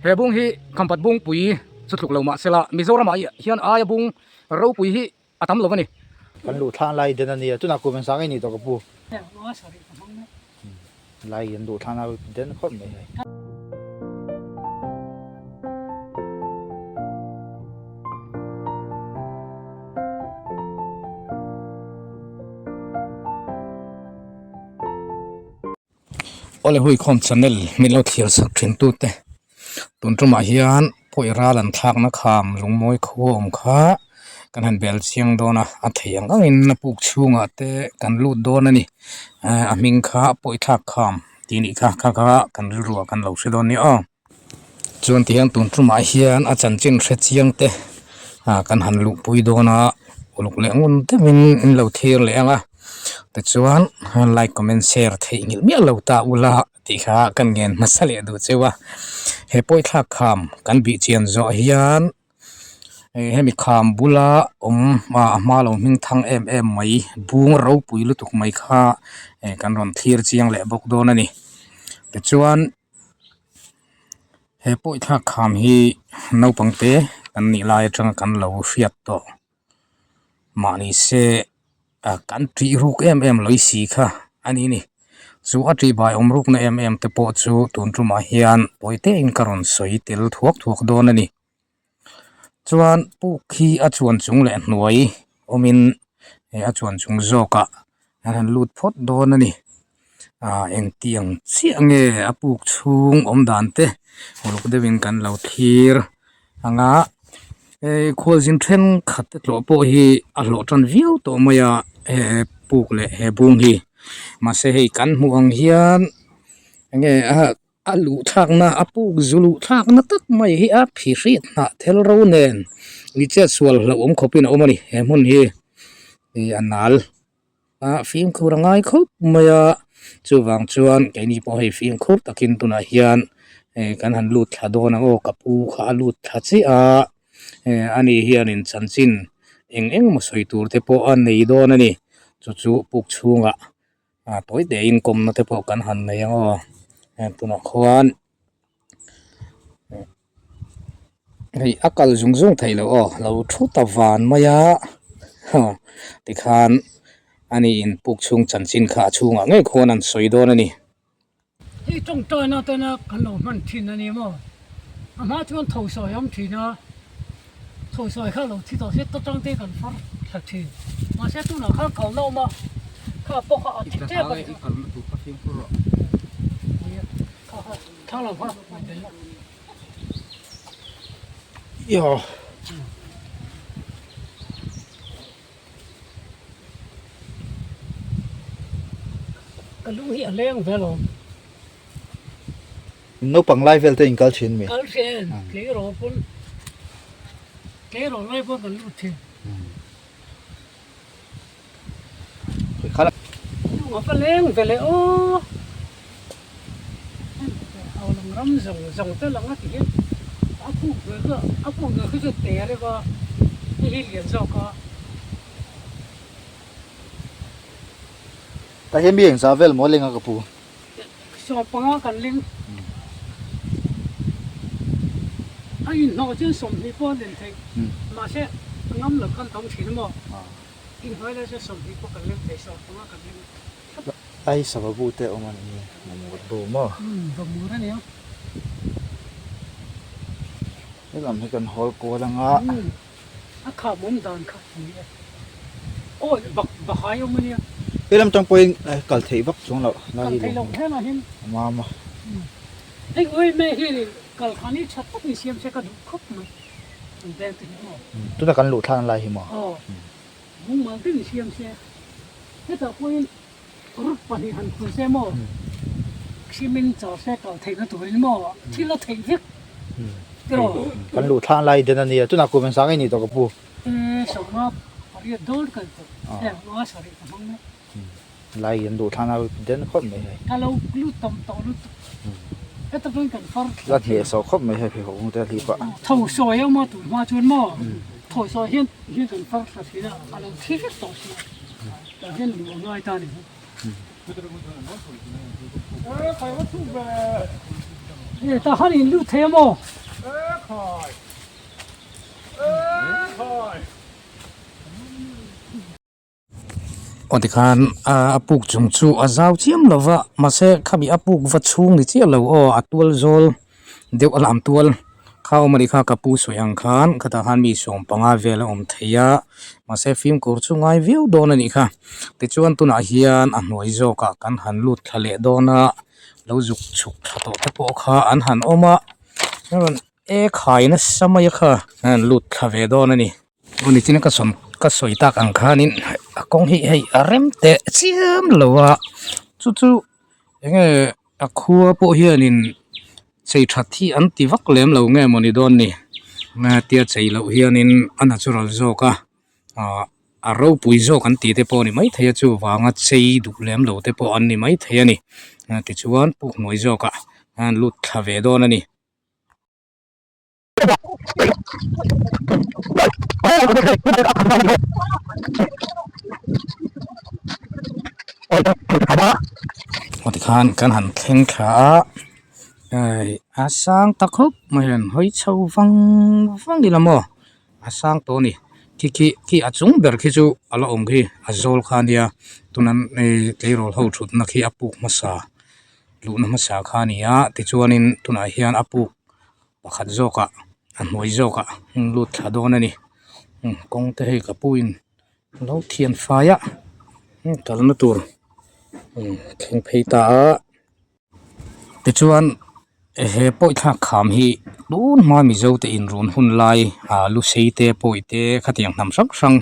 He bung hi Khampat Bungpui chu tluk lo mah sela Mizoramah hian aia bung ropui hi a tam lo a ni. Kan luh thlang lai den a nia, tunah kum engzah nge ni tawh ka pu? Lai kan luh thlang lai den khawp mai hei. Awle Huikhawm channel min lo thlir chak thin tute tun tumah hian pawi ral an thlakna kham lungmawi khaw awm kha kan han bel chiang dawn a a thei ang angin a puk chhungah te kan lut dawn a ni ehh a hming kha pawi thlak kham tih a nih kha kha kha kan rilru ah kan lo hre dawn a ni aw. Chuan tihian tun tumah hian a chanchin hre chiang te ah kan han luhpui dawn a uluk leh ngun deuhin in lo thlir leh ang a tichuan like comment share theihnghilh miah lo ta ula tih kha kan ngen hmasa leh duh cheu a he pawi thlak kham kan bih chian zawh hian ih hemi kham bula awm a hma lo hming thang em em mai bung ropui lutuk mai kha eh kan rawn thlir chiang leh bawk dawn a ni tichuan. He pawi thlak kham hi naupang te kan nih lai atanga kan lo hriat tawh mahni se ah kan tih ruk em em lawih si kha a ni ni chu a tih bai awm rukna em em te pawh chu tun tumah hian pawi te in ka rawn sawi tel thuak thuak dawn a ni chuan puk hi a chuan chung leh hnuai awmin a chuan chung zawkah an han lut phawt dawn a ni. Ah engtiang chiah nge a puk chhung awm dan te uluk deuhin kan lo thlir ang a eh khualzin thenkhat te tlawh pawh hi a hlawh tan viau tawh mai a he puk leh he bung hi mahse hei kan hmuh ang hian enge a luh thlakna a puk zu luh thlakna tak mai hi a phihrit hnah thel ro nen ih chet sual hlauh awm khawpin a awm a ni he hmun hi ih a nal. Ah fimkhur a ngai khawp mai a chuvang chuan keini pawh hei fimkhur takin tunah hian eh kan han lut thla dawn ang aw ka pu kha a lut thla chiah a eh ani hianin chanchin eng eng emaw sawi tur te pawh a nei dawn a ni chu chu puk chhungah ah tawi te in kawmna te pawh kan han nei ang aw eh tunah khuan. Hei a kal zung zung theih loh aw lo thu ta van mai a huh tikhan ani in puk chhung chanchin kha a chhungah ngei khuan an sawi dawn a ni. Hei tawngtaina tana kan lo hman thin a ni maw? A hma chuan tho sawi a awm thin a, tho sawi kha lo thi tawh se tawtang te kan far thla thin. Mahse tunah khan kalna a awm a, kha pawh kha a thi tep a ni. Ka lung hi a leng ve lo. Naupang lai vel te in kal thin mi? Kal thin, tleirawl pawn, tleirawl lai pawn kan lut thin. Lung a va leng ve leh aw. Hau lang ram zawng zawng te lang a ti hian a puk ve kha a puk ve kha chu te reuh a hei hi lian zawk a. Tah hian mi engzah vel maw leng a ka pu? 15 kan ling. A inhnawh chuan 20 pawh a len theih. Mahse a ngam lo khan tam thin maw? Inhnuai lai chuan 20 pawh kan leng thei, 15 kan leng thlap. Ai sava bu te awm a ni nge? Vamur bu maw? Umm vamur a nia. Helam hi kan hawl kual anga. Umm a kham awm dan kha ni e. Awi bak bahai awm a nia. Helam tang pawhin kal theih vak chuang loh lai hi. Kal theih loh heng ah hian. A mam a. Hei ui me hian in kal khan hi tha tak in siam se ka duh khawp mai. An veng te hi maw. Tuna kan luh thlan lai hi maw. Aw. Mungmal deuh in siam se. Hetah pawhin rut pahnih han khun se maw. Simin char se kal theihna turin maw thil a theih vek. Tiraw. Kan luh thlan lai den a nia. Tunah kum engzah nge ni tawh ka pu. Sawmnga pariat dawn kan tawh. Heng anga sarih ka hmang mek. Lai an duh thlan a den khawp mai hei. Ka lo lut tam tawh lutuk. Heta chuan kan far thla. La hneh sawh khawp mai hei pheikhawk rawng te a hlip a. Tho sawi a maw tun hma chuan maw tho sawi hian hian kan far thla thin a, a lo thi vek tawh si a. Tah hian luh a ngai ta a ni. Tah han in lut thei a maw? Aw tikhan a puk chung chu a zau chiam lo va mahse khami a puk va chhung ni chiah lo aw a tual zawl deuh a lam tual kha awm a nih kha ka pu sawi ang khan khatah khan mi sawm panga vel a awm thei a mahse fimkhur chu ngai viau dawn a nih kha tichuan tunah hian a hnuai zawkah kan han lut thla leh dawn a lo zuk chhuk thla tawh te pawh kha an han awm a chuan e khai nasa mai a kha an han lut thla ve dawn a ni. Aw nichina ka sawm ka sawi tak ang khanin a kawng hi hei a rem teh chiam lo a chu chu eng nge a khua pawh hianin chei that hi an ti vak lem lo nge mawni dawn ni tia chei loh hianin a natural zawk a ah a ropui zawk an tih te pawh a ni maithei a chuvanga chei duh lem lo te pawh an ni maithei a ni tichuan puk hnuai zawkah an lut thla ve dawn a ni. Aw tikhan kan han thleng thla a hei a sang ta khawp mai a hawi chho vang vang ila maw a sang tawh a ni khi khi khi a chung ber khi chu a la awm khi a zawl kha a nia tuna hei tleirawl ho thutna khi a puk hmasa luhna hmasa kha a ni a tichuanin tunah hian a puk. Pakhat zawkah a hnuai zawkah an lut thla dawn a ni kawng te hei ka pu in alo thian fai a kalna tur thleng phei ta a tichuan he pawi thlak kham hi tun hma mizo te inrun hun lai ah lu sei te pawi te khatiang hnam hrang hrang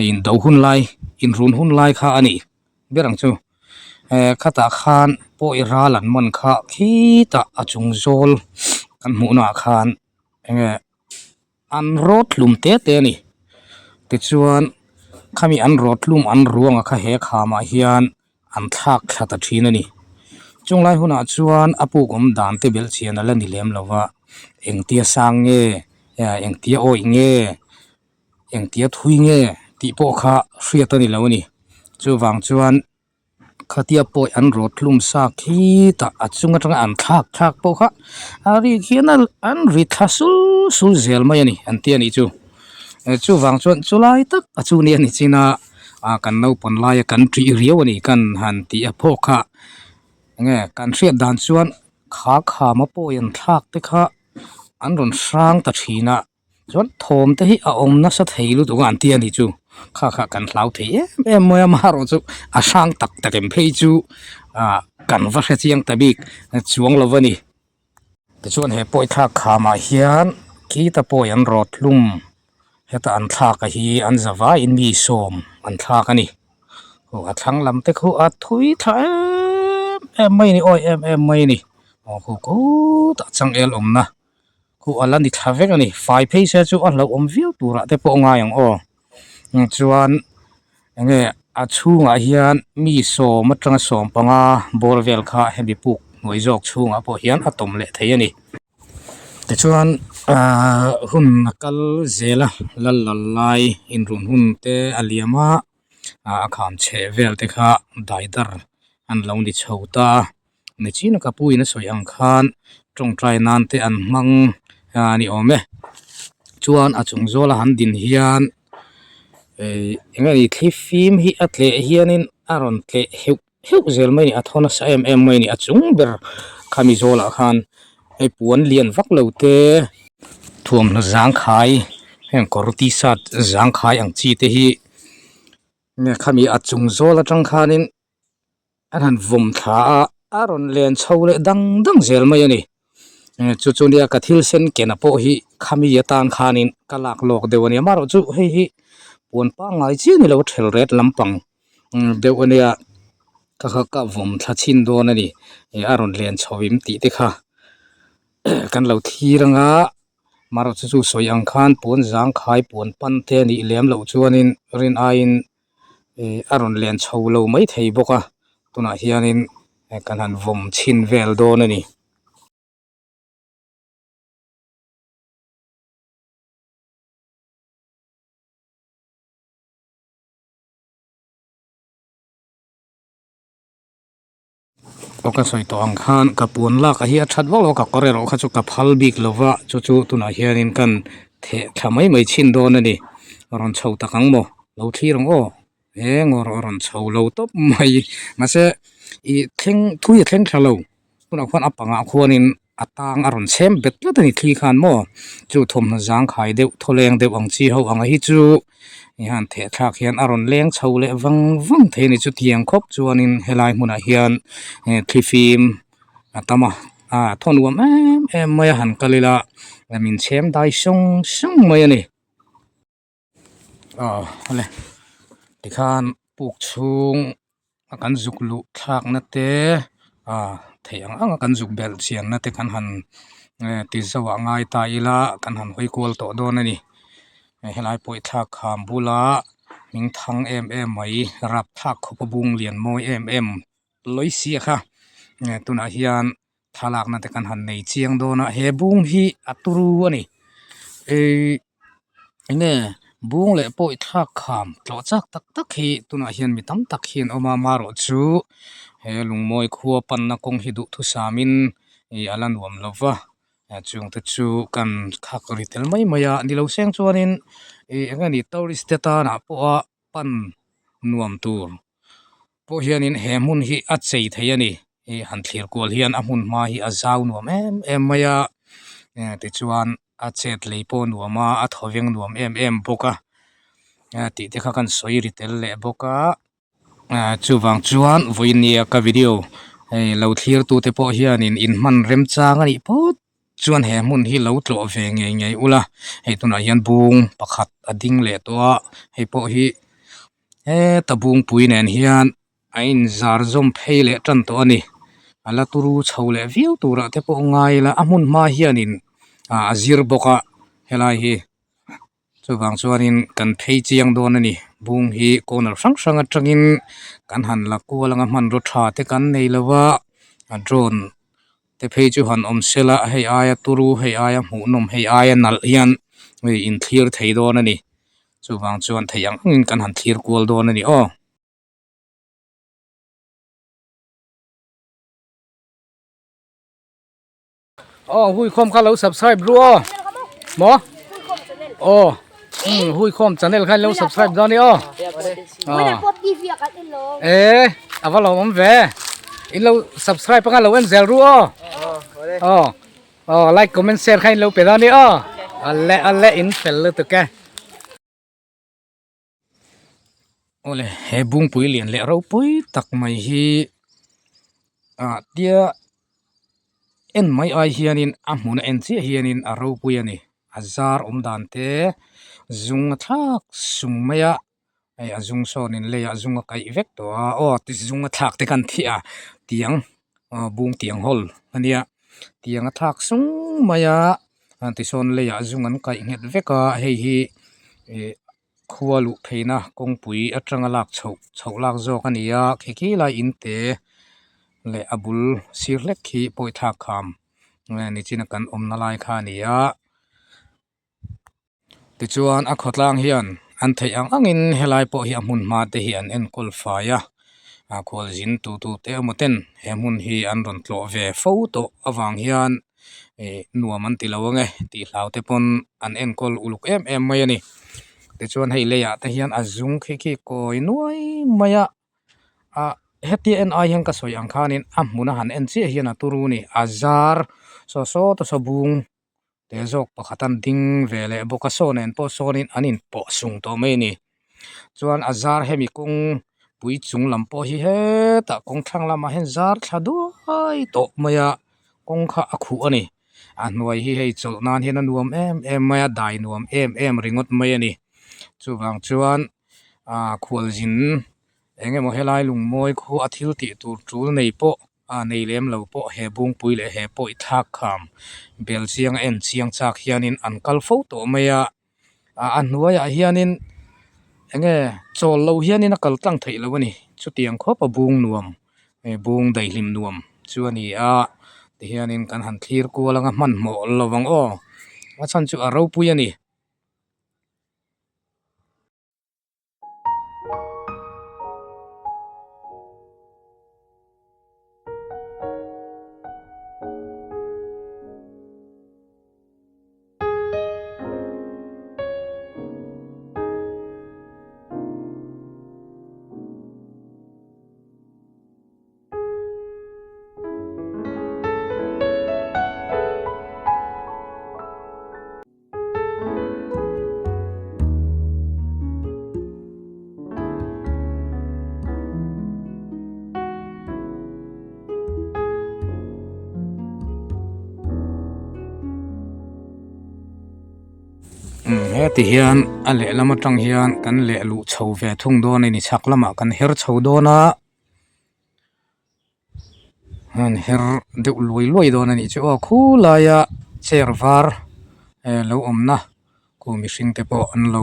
indo hun lai inrun hun lai kha a ni. Ber ang chu eh khatah khan pawi ral an man kha khitah a chung zawl kan hmuh naah khan eng nge an rawt hlum te te a ni tichuan khami an rawt hlum an ruang a kha he khamah hian an thlak thla ta thin a ni chung lai hunah chuan a puk awm dan te belhchian a la ni lem lo va engtia sang nge engtia awih nge. Engtia thui nge tih pawh kha hriat a ni lo a ni. Chuvang chuan khatia pawi an rawt hlum sa khitah a chung atanga an thlak thlak pawh kha a rik hian an ri thla sul sul zel mai a ni an ti a nih chu. Chuvang chuan chulai tak a chu nia ni chin a ah kan naupang laia kan ṭih riau a ni kan han tih a phawk kha enge kan hriat dan chuan kha khama pawi an thlak te kha an rawn hrang ta ṭhin a. Chuan thawm te hi a awm nasa thei lutuk a an ti a ni chu kha kha kan hlau thei em em mai a maherawh chu a hrang tak tak em phei chu ah kan va hre chiang ta bik chuang lo a ni. Tichuan he pawi thlak khamah hian khita pawi an rawt hlum heta an thlak a hi an za vaiin mi sawm an thlak a ni. Aw a thlang lam te khu a thui thla em em mai a ni awi em em mai a ni aw khu khutah changel awmna. Khu a la ni thla vek a ni fai phei se chu a hlauhawm viau turah te pawh a ngai ang aw chuan eng nge a chhungah hian mi sawm atanga sawm panga bawr vel kha hemi puk hnuai zawk chhungah pawh hian a tawm leh thei a ni tichuan ahh hun a kal zel a lal lal lai inrun hun te a liam a ah a kham chheh vel te kha daidar an lo ni chho ta a. Nichina ka pu in a sawi ang khan tawngtai nan te an hmang a ni awm e chuan a chung zawla han din hian ih eng nge ni thli fim hi a tleh hianin a rawn tleh heuh heuh zel mai a ni a thaw nasa em em mai a ni a chung ber khami zawlah khan hei puan lian vak lo te thuamhnaw zangkhai heng kawr t-shirt zangkhai ang chi te hi khami a chung zawl atang khanin. An han vawm thla a, a rawn len chho leh dang dang zel mai a ni. Chu chu nia ka thil sen kena pawh hi khami atan khanin ka lak lawk deuh a nia. Amaherawhchu hei hi puan pangngai chiah ni lo a ṭhel ret lampang deuh a nia. Ka kha ka vawm thla chhin dawn a ni. A rawn len chho im tih te kha kan lo thlir anga amaherawhchu chu sawi ang khan puan zangkhai puan pan te a nih lem loh chuanin rin aiin. Ih a rawn len chho lo mai thei bawk a tunah hianin kan han vawm chhin vel dawn a ni. Aw ka sawi tawh ang khan ka puan lak a hi a that vak lo a ka kawr erawh kha chu ka phal bik lo va chu chu tunah hianin kan theh thla mai mai chhin dawn a ni rawn chho tak ang maw lo thlir ang aw. Eng aw rawn chho lo tawp mai mahse ih thleng thui a thleng thla lo tunah khuan a pangah khuanin a tang a rawn chhem bet tlat a ni thli khan maw chu thawmhnaw zangkhai deuh thawleng deuh ang chi ho ang hi chu ih han theh thlak hian a rawn leng chho leh vang vang thei a ni chutiang khawp chuanin helai hmunah hian thlifim a tam a ah thaw nuam em em mai a han kal ila min chhem dai sawng sawng mai a ni. Aw awle tikhan puk chhung a kan zuk luh thlak na te ah theih ang ang a kan zuk belh chian na te kan han eh ti zauh ah ngai ta ila kan han hawi kual tawh dawn a ni helai pawh hi thlak kham bula hming thang em em mai rapthlak khawp a bung lian mawi em em lawi si a kha tunah hian thlalakna te kan han nei chiang dawn a he bung hi a turu a ni ihh enge bung leh pawh i thlak kham tlawh chak tak tak hi tunah hian mi tam tak hi an awm a amaherawhchu he lungmawi khua panna kawng hi duhthusam in ih a la nuam lo va chungte chu kan khak ri tel mai mai a ni lo seng chuanin ih eng nge ni tourist te tanah pawha pan nuam tur. Pawh hianin he hmun hi a chei thei a ni ih han thlir kual hian a hmun hma hi a zau nuam em em mai a eh tichuan a chet lei pawh a nuam a a thawveng nuam em em bawk a eh tih te kha kan sawi ri tel leh bawk a ah chuvang chuan vawinia ka video hei lo thlir tute pawh hianin in hman remchang a nih phawt chuan he hmun hi lo tlawh ve ngei ngei ula hei tunah hian bung pakhat a ding leh tawh a hei pawh hi. Heta bungpui nen hian a inzar zawm phei leh tan tawh a ni a la turu chho leh viau turah te pawh ngai ila a hmun hma hianin ah a zir bawk a helai hi chuvang chuanin kan phei chiang dawn a ni bung hi corner hrang hrang atangin kan han la kual anga hmanraw tha te kan nei lo va a drone te phei chu han awm sela hei aia turu hei aia hmuhnawm hei aia nalh hian hei inthlir thei dawn a ni. Chuvang chuan theih ang angin kan han thlir kual dawn a ni aw. Aw huikhawm kha lo subscribe ru aw maw aw umm huikhawm channel kha lo subscribe dawn a ni aw e a va lawm awm ve in lo subscribe anga lo en zel ru aw aw Aw like comment share kha in lo pe dawn i aw ale ale in fel lutuk e. Awle he bungpui lian leh ropui tak mai hi ah tia en mai ai hianin a hmun a en chiah hianin a ropui a ni a zar awm dan te zung a thlak sung mai a hei a zung sawnin leiah zung a kaih vek tawh a aw ti zung a thlak te khan thiah a tiang aw bung tiang hawl a nia tiang a thlak sung mai a tisawn leiah zung an kaih nghet vek a hei hi ih khua luh pheina kawngpui atanga lak chhoh chhoh lak zawk a ni a khi khi lai in te leh a bul sir hlek khi pawi thlak kham nge nichina kan awmna lai kha a ni a. Tichuan a khawtlang hian an theih ang angin helai pawh hi a hmun hma te hi an enkawl fai a a khualzin tu tu te emaw ten he hmun hi an rawn tlawh ve fo tawh avang hian ih nuam an ti lo ang e tih hlau te pawn an enkawl uluk em em mai a ni tichuan hei leiah te hian a zung khi khi kawi nuai mai a ah hetia en ai hian ka sawi ang khanin a hmun a han en chiah hian a turu a ni a zar saw saw te saw bung. Te zawk pakhat an ding ve leh bawk a saw nen pawh sawnin an inpawh sung tawh mai a ni chuan a zar hemi kawng pui chung lam pawh hi hetah kawng thlang lamah hian zar thla duai tawh mai a kawng kha a khuh a ni a hnuai hi hei chawlh nan hian a nuam em em mai a dai nuam em em ringawt mai a ni chuvang chuan ah khualzin eng emaw helai lungmawi khu a thil tih tur tul nei pawh. a nei lem lo pawh he bungpui leh he pawh i thlak kham bel chiang a en chiang chak hianin an kal fo tawh mai a ah a hnuaiah hianin eng nge chawl lo hianin a kal tlang theih loh a ni chutiang khawp a bung nuam eh bung daihlim nuam chu a ni a tihianin kan han thlir kual anga hmanhmawh lo ang aw a chhan chu a ropui a ni. Heti hian a lehlam atang hian kan leh luh chho ve thung dawn a ni chhak lamah kan her chho dawn a an her deuh luai luai dawn a nih chu aw khulaia chair var lo awmna khu mihring te pawh an lo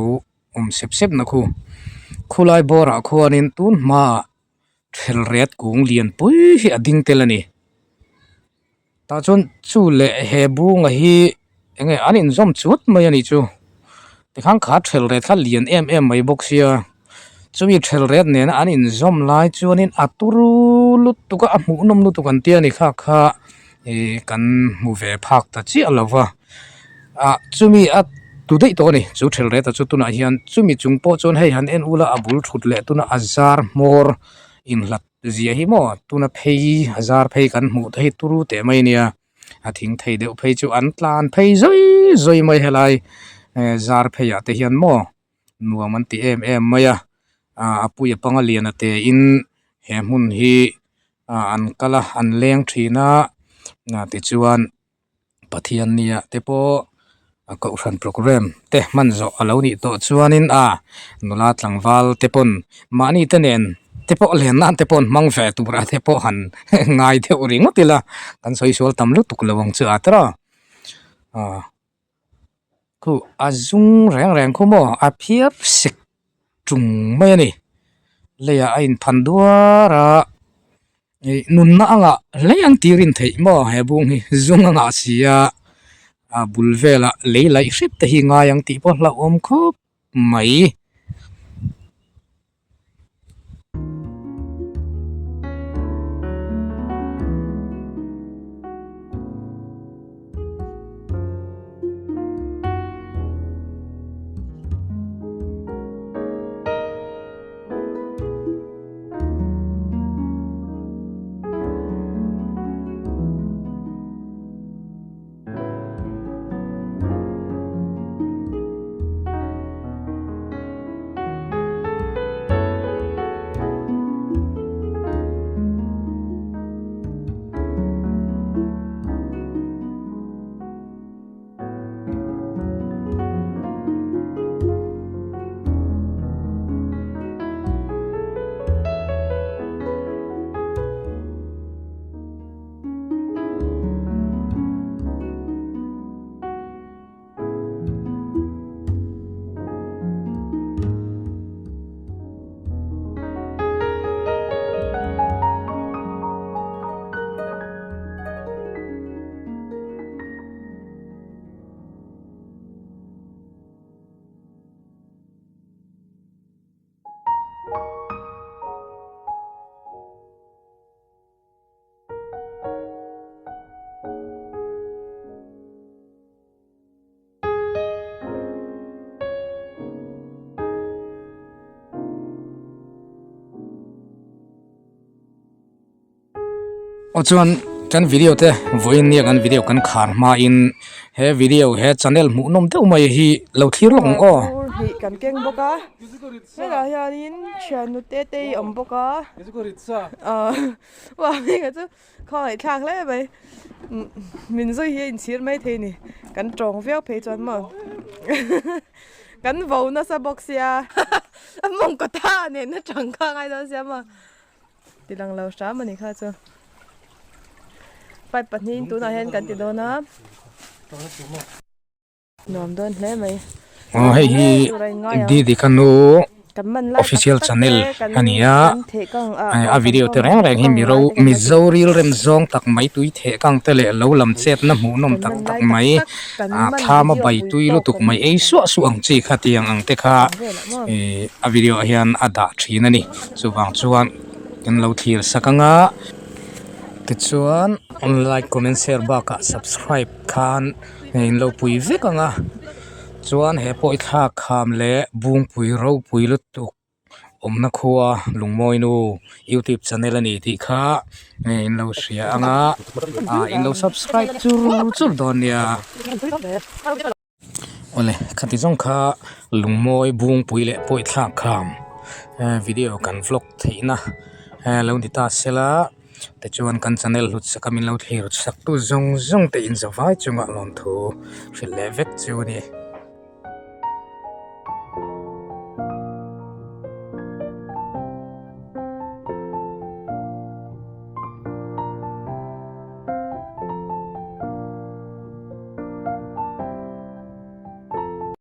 awm sep sep na khu khulai bawrah khuanin tun hmaah thelret kung lian pui hi a ding tel a ni tah chuan chu leh he bunga hi eng nge an inzawm chut mai a nih chu tikhan kha thelret kha lian em em mai bawk sia chumi thelret nena an inzawm lai chuanin a turu lutuk a a hmuhnawm lutuk an tia ni kha kha ih kan hmu ve phak ta chiah lo va ah chumi a tu daih tawh a ni chu thelret a chu tunah hian chumi chung pawh chuan hei han en ula a bul thut leh tuna a zar hmawr inhlat zia hi maw tuna phei a zar phei kan hmuh te hi turu teh mai a nia a thing thei deuh phei chu an tlan phei zawi zawi mai helai eh zar phei ah te hian maw nuam an ti em em mai a ah a pui a panga lian a te in he hmun hi ah an kal a an leng thin a ah tichuan Pathian nia te pawh a kohhran programme te hman zawh a lo nih tawh chuanin a nula tlangval te pawn mahni te nen te pawh len nan te pawh an hmang ve tur a te pawh han ngai deuh ringawt ila kan sawi sual tam lutuk lo ang chu a tawh a khu a zum reng reng khu maw a phiar sek tung mai a ni leiah a inphan duar a. Ih nunna anga hlei ang tir in theih maw he bung hi zung a ngah si a a bul velah lei laih hrep te hi ngai ang tih pawh hlauhawm khawp mai. Aw chuan kan video te vawiin nia kan video kan khar hmain he video he channel hmuhnawm deuh mai hi lo thlir lawk ang aw. Hnih kan keng bawk a hetah hianin thiannu te te hi awm bawk a ahh heng chu Khawngaih thlak hle mai min zui hi a inchhir mai thei ni kan tawng viau phei chuan maw kan vo nasa bawk sia a mawng kaw ta nen a tang kha ngai dawn sia maw ti lang lo hram a ni kha chu pipe pahnihin tunah hian kan ti dawn a. Nuam dawn hle mai. Aw hei hi Didika nu official channel a ni a a video te reng reng hi miro mizo rilrem zawng tak mai tui theh kang te leh lo lam chetna hmuhnawm tak tak mai a thlam a bai tui lutuk mai ei suah suah ang chi kha tiang ang te kha ih a video ah hian a dah thin a ni chuvang chuan kan lo thlir sak ang a tichuan like comment share bakah subscribe khan. Hei in lo pui vek ang a chuan he pawh i thlak kham leh bungpui ropui lutuk awmna khua lungmawinu youtube channel a ni tih kha hei in lo hria ang a ah in lo subscribe chur chur dawn nia. Awle khati zawng kha lungmawi bungpui leh pawh i thlak kham video kan vlog theihna lo ni ta sela. Tichuan kan channel hlut sak a min lo thlir sak tu zawng zawng te in zavai chungah lawmthu hrilh leh vek chu a ni.